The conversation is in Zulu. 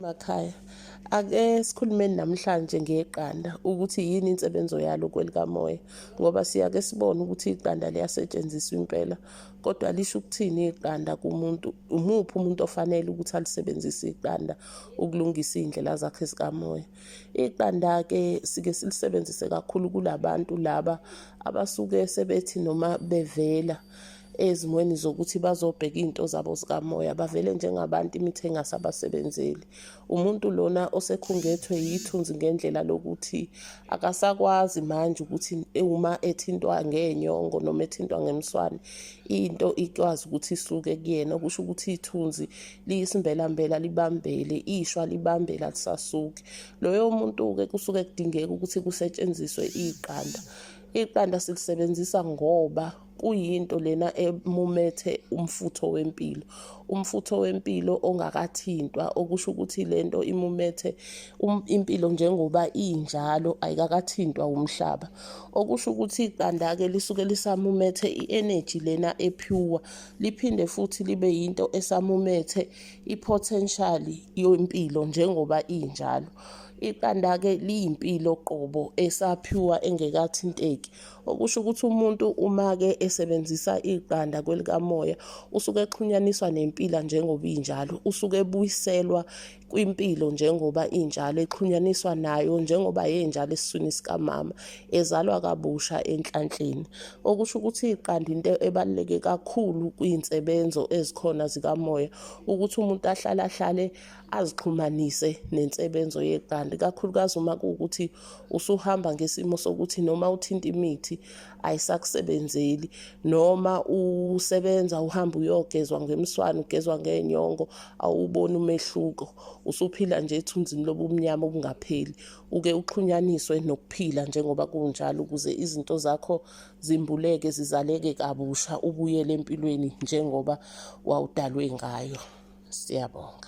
Makhaya, ake sikhulumeni namhlanje ngeqanda ukuthi yini insebenzo yalo kwelikamoya ngoba siyake sibone ukuthi iqanda liyasetshenziswa impela kodwa lisho ukuthini iqanda kumuntu, umuphi umuntu ofanele ukuthi alisebenzise iqanda ukulungisa iy'ndlela zakhe zikamoya. Iqanda-ke sike silisebenzise kakhulu kulabantu laba abasuke sebethi noma bevela ezimweni zokuthi bazobheka iy'nto zabo zikamoya bavele njengabantu imithi engasabasebenzeli. Umuntu lona osekhungethwe yithunzi ngendlela lokuthi akasakwazi manje ukuthi uma ethintwa ngenyongo noma ethintwa ngemswane into ikwazi ukuthi isuke kuyena, okusho ukuthi ithunzi liyisimbelambela libambele, ishwa libambele alisasuki. Loyo muntu-ke kusuke kudingeka ukuthi kusetshenziswe iqanda. Iqanda silisebenzisa ngoba kuyinto lena emumethe umfutho wempilo, umfutho wempilo ongakathintwa, okusho ukuthi lento imumethe impilo njengoba injalo ayikakathintwa umhlaba. Okusho ukuthi iqanda-ke lisuke lisamumethe i-energy lena e-pure, liphinde futhi libe yinto esamumethe i-potential yempilo njengoba injalo. Iqanda-ke liyimpilo qobo esaphiwa engekathinteki. Okusho ukuthi umuntu uma-ke esebenzisa iqanda kwelikamoya usuke exhunyaniswa nempila njengoba injalo, usuke ebuyiselwa kwimpilo njengoba injalo, exhunyaniswa nayo njengoba yenjalo esiswini sikamama, ezalwa kabusha enhlanhleni. Okusho ukuthi iqanda into ebaluleke kakhulu kwiy'nsebenzo ezikhona zikamoya, ukuthi umuntu ahlale ahlale azixhumanise nensebenzo yeqanda, ikakhulukazi uma kuwukuthi usuhamba ngesimo sokuthi noma uthinta imithi ayisakusebenzeli, noma usebenza uhamba uyogezwa ngemswane, ugezwa ngenyongo, awuboni umehluko, usuphila nje ethunzini lobumnyama obungapheli. Uke uxhunyaniswe nokuphila njengoba kunjalo ukuze izinto zakho zimbuleke, zizaleke kabusha, ubuyele empilweni njengoba wawudalwe ngayo. Siyabonga.